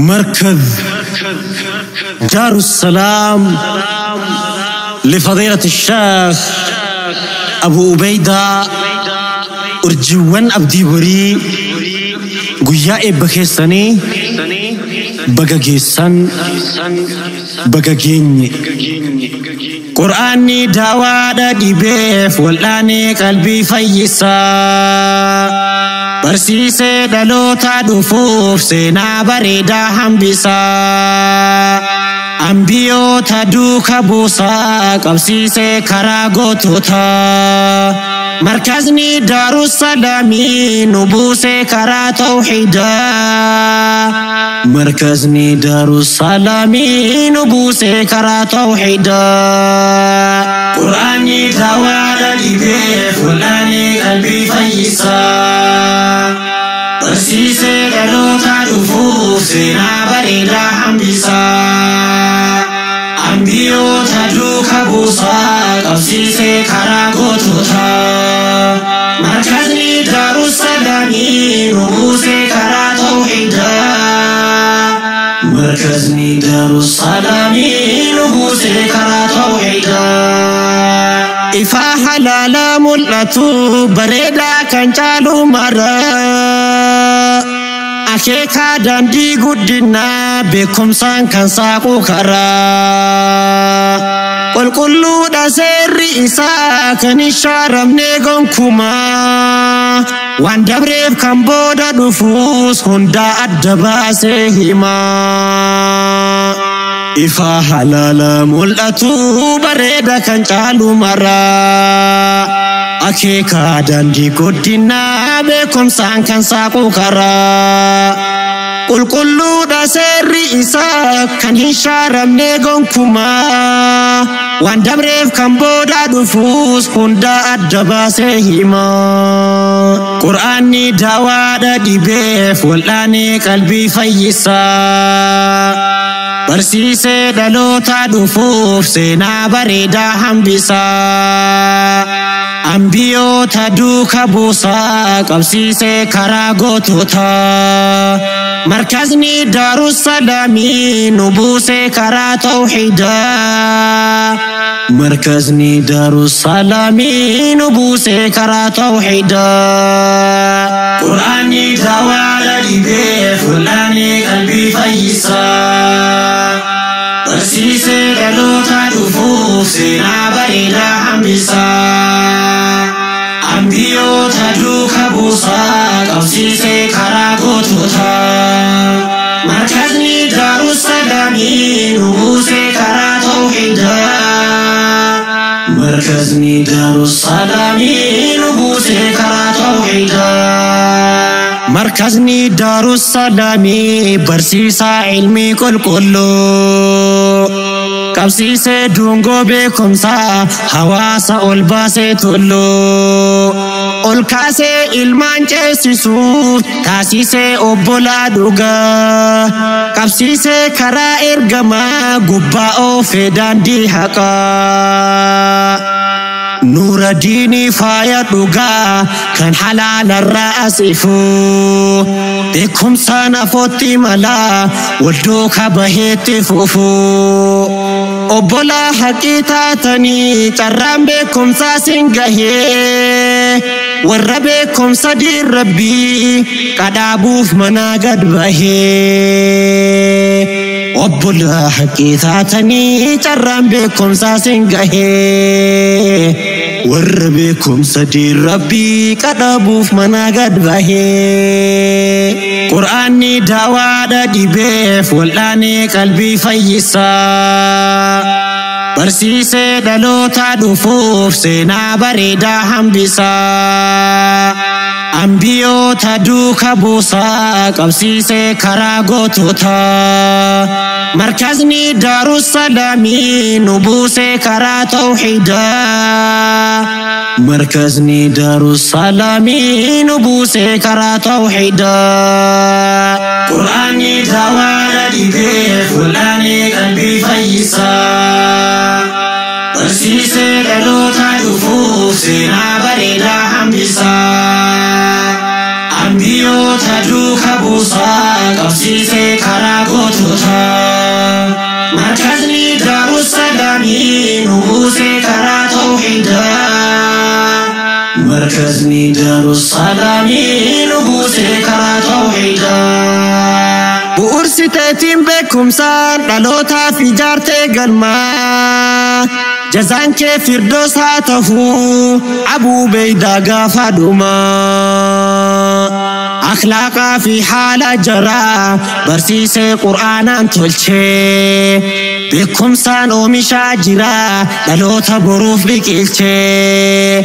مركز دار السلام لفضيلة الشيخ أبو Ubeydaa Urjiiwwan Abdii Borii guyyaa eebba keessanii baga geessan, baga geenye. Qur'aanni daawaadha dhibeef wal'aanee qalbii fayyisaa. Barsiisee dhaloota dhufuuf seenaa bareedaa hambisaa. Ambiyoota duuka buusaa qabsiisee karaa goototaa. Markazni Daarussalaamii nu buusee karaa tawxiidaa. Markazni Daarussalaamii nu buusee karaa tawxiidaa. Qur'aanni daawaadha dhibeef wal'aanee qalbii fayyisaa. Barsiisee dhaloota dhufuuf seenaa bareedaa hambisaa. Ambiyoota duuka buusaa qabsiisee karaa goototaa. Markazni Daarussalaamii nu buusee karaa tawxiidaa. Markazni Daarussalaamii nu buusee karaa tawxiidaa. Ifaa halaalaa mul'atu bareedaa kan caalu mara. Akeekaa daandii guddinaa beekumsaan kan saaqu karaa. Qulqulluudha seerri isaa kan hin shaaramne gonkumaa. Waan dabreef kan booda dhufuus hundaa adda baasee himaa. Ifaa halaala mul'atu bareeda kan caalu mara. Akeekaa daandii guddinaa beekumsaan kan saaqu karaa. Qulqulluudha seerri isaa kan hin shaaramne gonkumaa. Waan dabreef kan booda dhufuus hundaa adda baasee himaa. Qur'aanni daawaadha dhibeef wal'aanee qalbii fayyisaa. Barsiisee dhaloota dhufuuf seenaa bareedaa hambisaa. Ambiyoota duuka buusaa qabsiisee karaa goototaa. Markazni Daarussalaamii nu buusee karaa tawxiidaa. Markazni Daarussalaamii nu buusee karaa tawxiidaa. Qur'aanni daawaadha dhibeef wal'aanee qalbii fayyisaa. Barsiisee dhaloota dhufuuf seenaa bareedaa hambisaa. Ambiyoota duuka buusaa qabsiisee karaa goototaa. Markazni Daarussalaamii nu buusee karaa tawxiidaa. Markazni Daarussalaamii nu buusee karaa tawxiidaa. Markazni Daarussalaamii barsiisaa ilmii qulqulluu. Qabsiisee dungoo beekumsaa hawaasa ol baasee tulluu. Ol kaasee ilmaan ceesisuuf taasisee obbolaa dhugaa. Qabsiisee karaa ergamaa gubbaa oofee daandii haqaa. Nuura diinii faaya dhugaa kan halaalarraa asifu. Beekumsaan afootti malaa wal duukaa baheetti fufu. Obbolaa haqii taatanii carraan beekumsaa sin gahee. Warra beekumsa diin rabbii qadhaabuuf manaa gad bahee. Obbolaa haqii taatanii carraan beekumsaa sin gahee. Warra beekumsa diin rabbii qadhaabuuf manaa gad bahee. Qur'aanni daawaadha dhibeef wal'aanee qalbii fayyisaa. Barsiisee dhaloota dhufuuf seenaa bareedaa hambisaa. Ambiyoota duuka buusaa qabsiisee karaa goototaa. Markazni Daarussalaamii nu buusee karaa tawxiidaa. Markazni Daarussalaamii nu buusee karaa tawxiidaa. Qur'aanni daawaadha dhibeef wal'aanee qalbii fayyisaa. Barsiisee dhaloota dhufuuf seenaa bareedaa hambisaa. Ambiyoota duuka buusaa qabsiisee karaa dhalootaa. Markazni Daarussalaamii nu buusee karaa tawhiidaa. Markazni Daarussalaamii nu buusee karaa tawhiidaa. Bu'uursiteetiin beekumsaan dhalootaaf ijaartee galmaa. Jazaan kee firdoos haa ta'u Abuu Beeydaa gaafa dhumaa. Akhlaaqaa fi haala jaraa barsiisee Qur'aanaan tolchee. Beekumsaan oomishaa jira dhaloota boruuf biqilchee.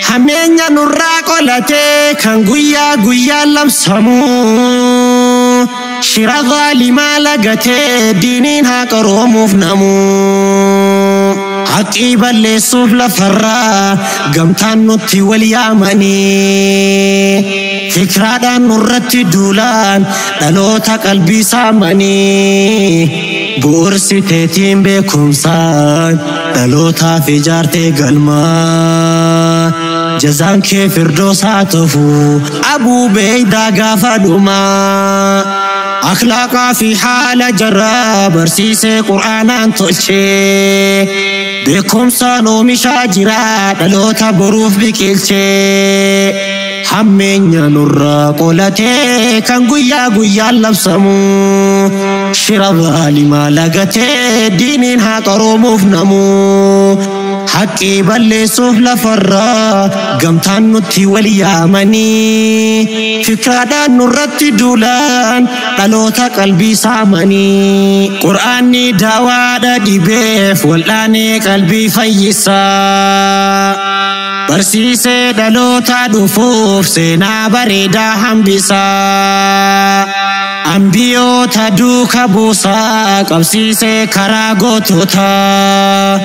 Hammeenya nurraa qolatee kan guyyaa guyyaan labsamu. Shira zaalimaa lagatee diiniin haa qaroomuuf namu. Haqqii balleessuuf lafarraa gamtaan nutti wal yaamanii. Fikraadhaan nurratti duulaan dhaloota qalbii saamanii. Bu'uursiteetiin beekumsaan dhalootaaf ijaartee galmaa. Jazaan kee firdoos haa ta'u Abuu Beeydaa gaafa dhumaa. Akhlaaqaa fi haala jaraa barsiisee Qur'aanaan tolchee. Beekumsaan oomishaa jira dhaloota boruuf biqilchee. Hammeenya nurraa qolatee kan guyyaa guyyaan labsamu. Shira zaalimaa lagatee diiniin haa qaroomuuf namu. Haqqii balleessuuf lafarraa gamtaan nutti wal yaamanii. Fikraadhaan nurratti duulaan dhaloota qalbii saamanii. Qur'aanni daawaadha dhibeef wal'aanee qalbii fayyisaa. Barsiisee dhaloota dhufuuf seenaa bareedaa hambisaa. Ambiyoota duuka buusaa qabsiisee karaa goototaa.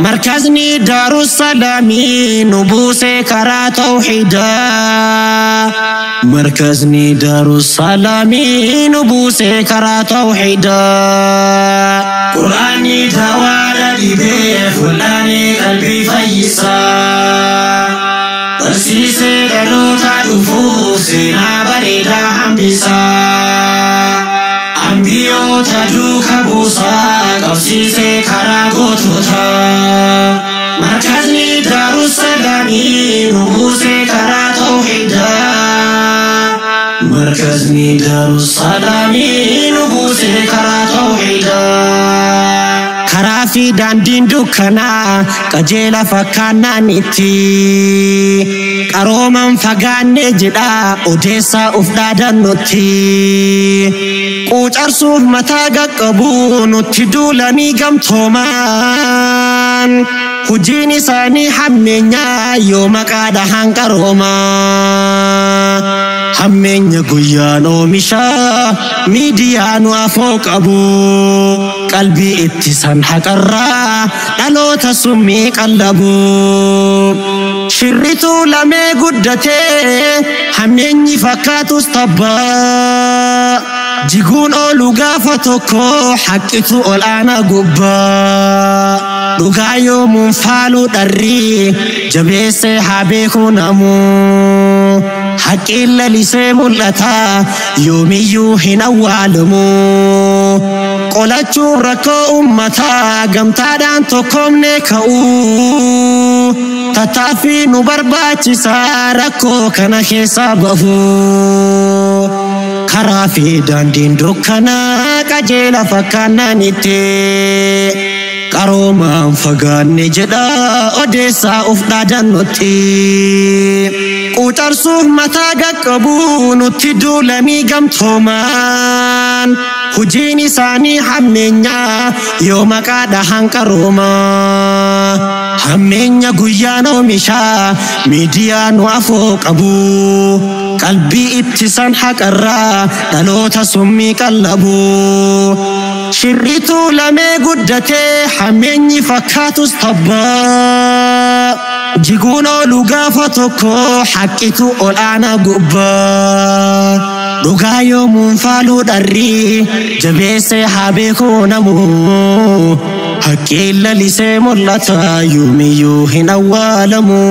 Markazni Daarussalaamii nu buusee karaa tawhiidaa. Markazni Daarussalaamii nu buusee karaa tawhiidaa. Qur'aanni daawaadha dhibeef wal'aanee qalbii fayyisaa. Barsiisee dhaloota dhufuuf seenaa bareedaa hambisaa. Ambiyoota duuka buusaa qabsiisee karaa goototaa. Markazni Daarussalaamii nu buusee karaa tawhiidaa. Markazni Daarussalaamii nu buusee karaa tawhiidaa. Karaa fi daandiin dukkanaa qajeela fakkaannaan itti. Qarooman fagaanne jedha odeessaa uf dhaadannutti. Quucarsuuf mataa qaqqabu nutti duulanii gamtoomaan. Hojiin isaanii hammeenyaa yoo maqaa dhahan qaroomaa. Hammeenya guyyaan oomishaa miidiyaa nu afoo qabu. Qalbii ittisan haqarraa dhaloota summii qallabu. Shirrituu lamee guddatee hammeenyi fakkaatus tabbaa. Jiguun oolu gaafa tokko haqqitu ol aanaa gubbaa. Dhugaa yoomuun faaluu dharrii jabeessee haa beekuu namu. Haqqiin lalisee mul'ata yoomiyyuu hin awwaalamu. Qolachuun rakkoo uummataa gamtaadhaan tokkoomne ka'uu. Tattaaffii nu barbaachisa rakkoo kana keessaa bahu. Karaa fi daandiin dukkanaa qajeela fakkaannaan itti. Qaroomaan fagaanne jedha odeessaa uf dhaadannutti. Quucarsuuf mataa qaqqabu nutti duulanii gamtoomaan. Hojiin isaanii hammeenyaa yoo maqaa dhahan qaroomaa. Hammeenya guyyaan oomishaa miidiyaa nu afoo qabu. Qalbii ittisan haqarraa dhaloota summii qallabu. Shirrituu lamee guddatee hammeenyi fakkaatus tabbaa. Jiguun oolu gaafa tokko haqqitu ol aanaa gubbaa. Dhugaa yoomuun faaluu dharrii jabeessee haa beekuu namu. Haqqiin lalisee mul'ata yoomiyyuu hin awwaalamu.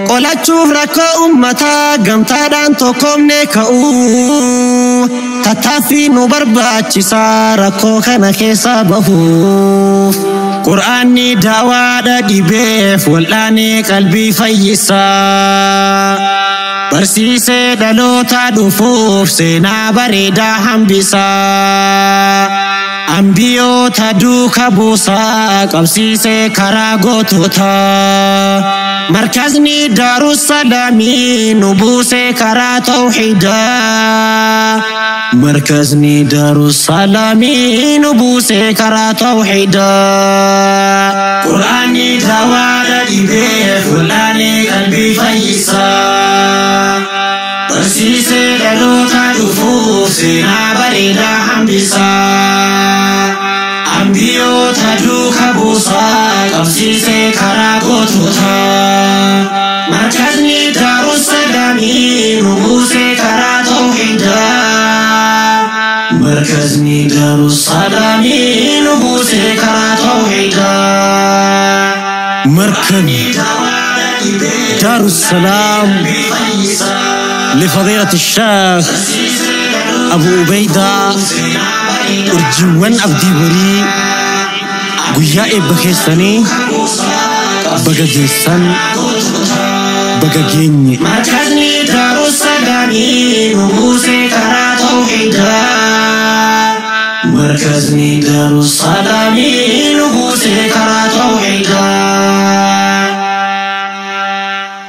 Qolachuuf rakkoo uummataa gamtaadhaan tokkoomne ka'uu. Tattaaffii Tattaaffii nu barbaachisaa rakkoo kana keessa bahuuf. Qur'aanni daawaadha dhibeef wal'aanee qalbii fayyisaa. Barsiisee dhaloota dhufuuf seenaa bareedaa hambisaa. Ambiyoota duuka buusaa qabsiisee karaa goototaa. Markazni Daarussalaamii nu buusee karaa tawxiidaa. Markazni Daarussalaamii nu buusee karaa tawxiidaa. Qur'aanni daawaadha dhibeef wal'aanee qalbii fayyisaa. Barsiisee dhaloota dhufuuf seenaa bareedaa hambisaa. Ambiyoota duuka buusaa qabsiisee karaa goototaa. Markazni Daarussalaamii nu buusee karaa tawxiidaa. Markazni Daarussalaamii nu buusee karaa tawxiidaa. مركز دار السلام لفضيلة الشيخ أبو عبيدة urjiiwwan abdii borii guyyaa eebba keessanii baga geessan baga geenye. Markazni Daarussalaamii nu buusee karaa tawxiidaa. Markazni Daarussalaamii nu buusee karaa